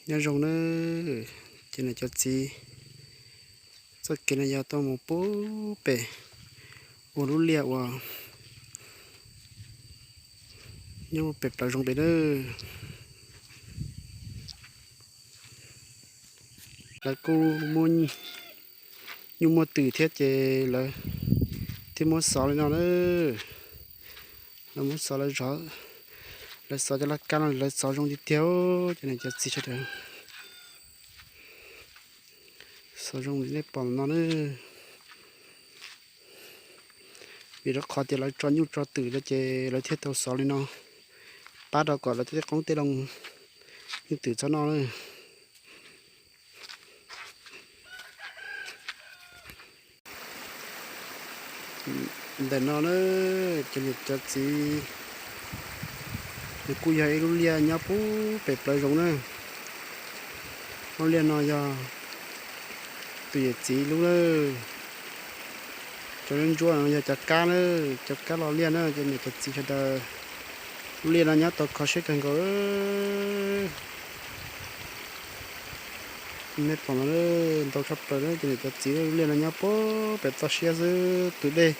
Nyob zoo nawb cov niam cov txiv, txoj kev no yog tuaj mus pub pem ua lub liaj uas nyob pem plawv zoov pem nawb. Lawv kuj muaj nyuj muaj twm thiab ces lawv thiaj muab xov li no na. Lawv muab xov, lawv xov cov laj kab no lawv xov zoo tiag tiag cov niam cov txiv sawv daws. Xov zoo li nej pom no na. Vim rau qhov tias lawv tso nyuj tso twm lawm ces lawv thiaj tau xov li no, pab rau kom lawv tej qoob tej loo nyuj twm txhob noj na. Ntawm no na, cov niam cov txiv, nws kuj yog ib lub liaj nyob pub pem plawv zoov na. Lub liaj no yog tus yawm txiv lub na. Cov ntsuab ntsuab no yog cov kab na, cov kab lo liaj na cov niam cov txiv sawv daws. Lub liaj no nyob tau kho siab kawg nkaus. Nej pom no ntau tshaj plaws na cov niam cov txiv, lub liaj no nyob pub pem toj siab xwb, tus dej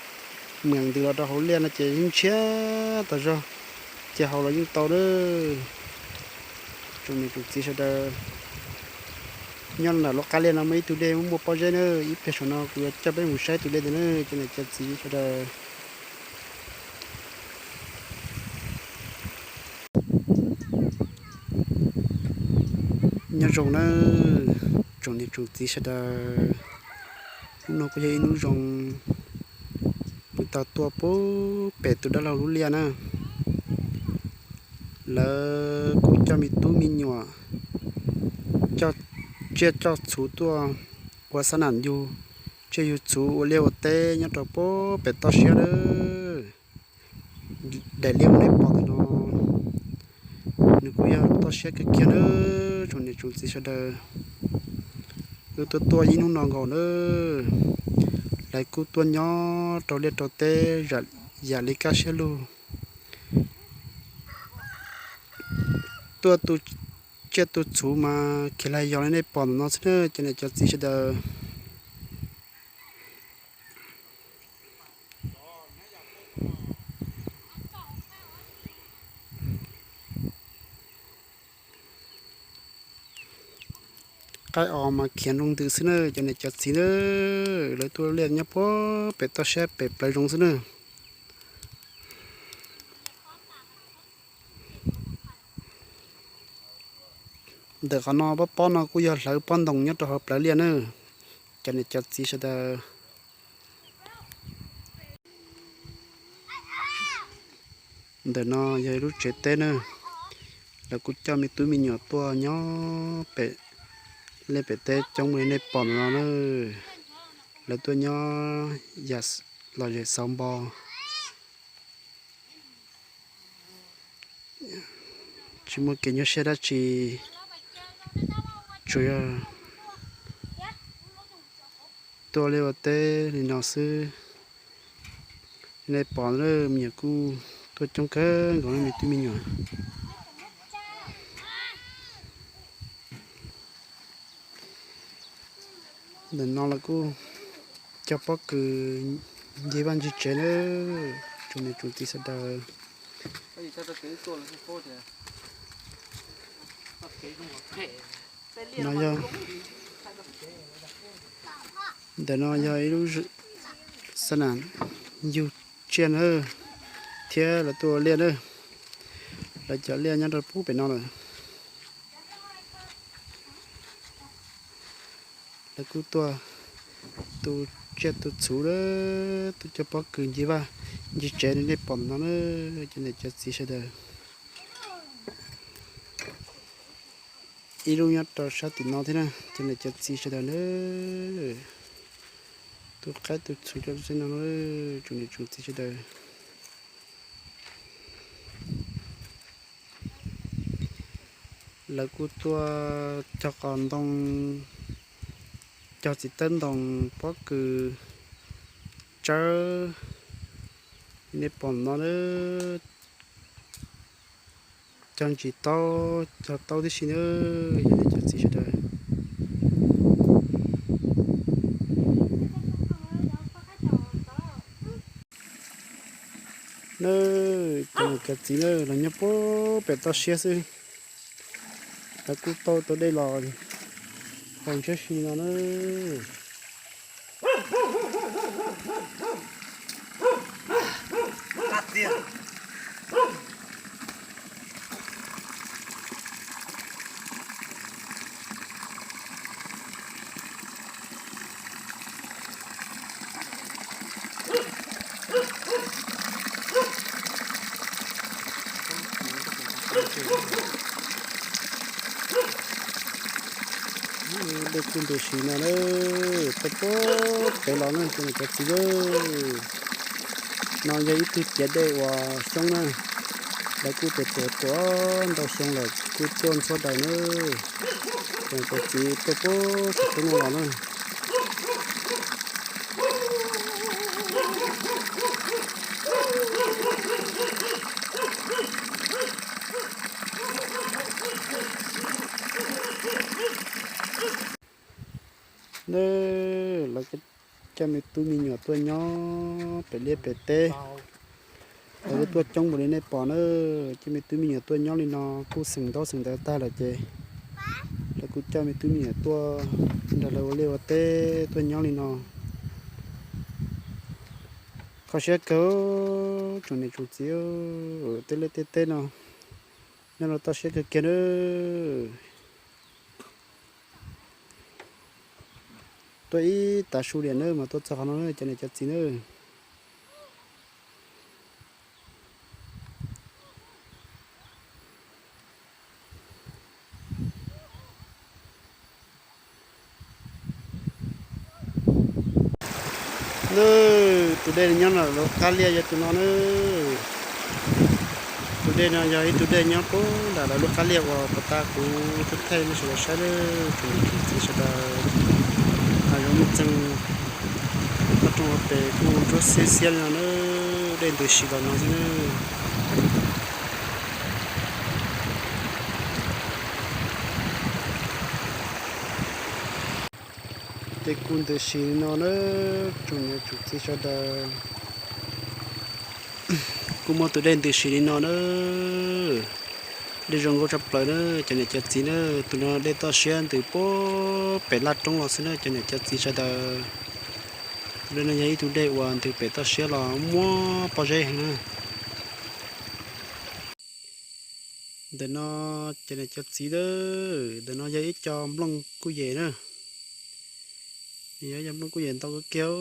meem ntws los rau hauv liaj no ces yeej ntshiab tas zog, ces haus los yeej tau na. Tsoom niam tsoom txiv sawv daws, nyob ntawm lub qab liaj no muaj ib tug dej muaj muaj pob zeb na, ib pliag saum no kuv yuav coj peb mus saib tus dej ntawd na cov niam cov txiv sawv daws. Nyob zoo nawb tsoom niam tsoom txiv sawv daws, hnub no kuj yog ib hnub zoo, kuv tau tuaj pub pem tus dab laug lub liaj na. Lawv kuj coj me tub me nyuam coj tsiaj coj txhuv tuaj ua xab nam yug tsiaj yug txhuv ua liaj ua teb nyob rau pub pem toj siab lawm. Daim liaj uas nej pom ntawm no, nws kuj yog toj siab kawg kiag nawb tsoom niam tsoom txiv sawv daws. Wb tuaj tuaj ib hnub no nkaus nawb, lawv kuj tuaj nyob rau liaj rau teb yam li kaj siab lug. Tuaj tu tsiaj tu txhuv mas khiav lag yos li nej pom ntawm no xwb na cov niam cov txiv sawv daws. Qaib os mas khiav nroo ntws xwb na cov niam cov txiv na. Lawv tuaj liaj nyob puag pem toj siab pem plawv zoov xwb na. Ntawm qhov no pob pob no kuj yog hlawv pob ntoos nyob rau hauv plawv liaj na cov niam cov txiv sawv daws. Ntawm no yog ib lub tsev teb na, lawv kuj coj me tub me nyuam tuaj nyob pem liaj pem teb coob li nej pom no na. Lawv tuaj nyob yam lom zem xauv npo, tsis muaj kev nyuaj siab dab tsi, tsuas yog tuaj liaj ua teb li no xwb. Nej pom me nyuam kuj tuaj coob kawg nkaus me tub me nyuam. Ntawm no los kuj cog pob kws ncig vaj ncig tsev na, tsoom niam tsoom txiv sawv daws. No yog, ntawm no yog ib lub xab nam yug tsiaj na, thiab lawv tuaj ua liaj na, lawv cov liaj nyob rau pub pem no lawm. Lawv kuj tuaj tu tsiaj tu txhuv, tuaj cog pob kws ncig vaj ncig tsev li nej pom no na, cov niam cov txiv sawv daws. Ib lub nyob rau sab tim no thiab na, cov niam cov txiv sawv daws na. Tu qaib tu txhuv coj xwb no, tsoom niam tsoom txiv sawv daws. Lawv kuj tuaj cog qos ntoo, cog txiv tawb ntoo, pob kws, tsawb, nej pom no na. Cog ntsis taub, cog taub tib si na, cov niam cov txiv sawv daws. Na, cov niam cov txiv na, los nyob puag pem toj siab xwb, lawv kuj tau tua dej los haus ntsab si no na. Dej kuj ntws si no na, tuaj puag pem los na cov niam cov txiv na. No yog ib tug ciav dej uas xyoob na, lawv kuj tuav tuav tuav ntau xyoo lawm kuj tuaj ntxhua daws na. Cov niam cov txiv tuaj puag pem roob no los na. Na, lawv coj me tub me nyuam tuaj nyob pem liaj pem teb. Lawv kuj tuaj coob npaum li nej pom na, coj me tub me nyuam tuaj nyob li no kuj xeem ntaub xeem ntawv tag lawm ces lawv kuj coj me tub me nyuam tuaj nrog lawv ua liaj ua teb tuaj nyob li no. Kho siab kawg tsoom niam tsoom txiv, tej liaj tej teb no nyob rau toj siab kawg kiag na. Tuaj ib tav su liam na mas tuaj txog qhov no na cov niam cov txiv na. Na, tus dej nyob ntawm lub qab liaj yog tus no na. Tus dej no yog ib tug dej nyob puag nram lawv lub qab liaj uas puag ta kuv twb thaij nej sawv daws saib na, tsoom niam tsoom txiv sawv daws. Hav zoov muaj txeeg, lub rooj hauv pes kuj ntsuab xiab xiab li no na, dej ntws si los no xwb na. Dej kuj ntws si li no na, tsoom niam tsoom txiv sawv daws. Kuj muaj tus dej ntws si li no na. Dej zoo nkauj tshaj plaws na cov niam cov txiv na. Tus no dej toj siab ntws puag pem laj roob los xwb na cov niam cov txiv sawv daws. Tus dej no yog ib tug dej uas ntws pem toj siab los muaj pob zeb heev na. Ntawm no cov niam cov txiv, ntawm no yog ib co nplooj kuj yem na. Yog ib co nplooj kuj yem ntau kawg kiag.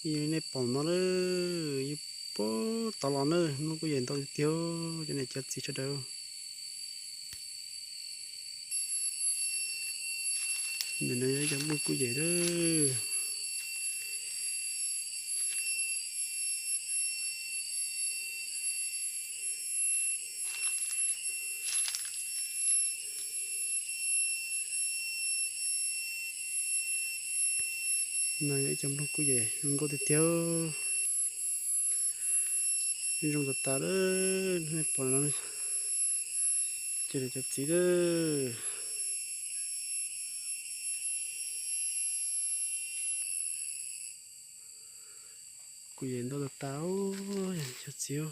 Nej pom no, yeej puag tod los na, nplooj kuj yem ntau tiag tiag cov niam cov txiv sawv daws. Ntawm no yog ib co nplooj kuj yem na. No yog ib co nplooj kuj yem zoo nkauj tiag tiag. Zoo tas tas lawm, nej pom no, cov niam cov txiv lawm. Kuj yem ntau tas tas, cov txiv.